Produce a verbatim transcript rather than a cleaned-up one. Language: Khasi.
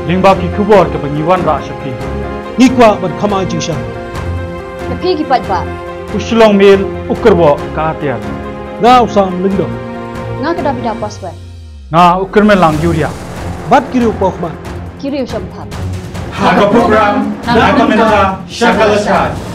Lyngba ki khubor kaba ngi wanrah sha phi, ngi kwah ban kham ai jingshai. Ïa phi ki paidbah. U Shillong Mail u kyrwoh ka atiar. Nga u Sam Lyngdoh. Nga ka Davida Paswan. Nga u Kyrmenlang Uriah. Bad ki riew pawkhmat, ki riew shongthait. Ha ka program Na Ka Bynta Sha Ka Lashai.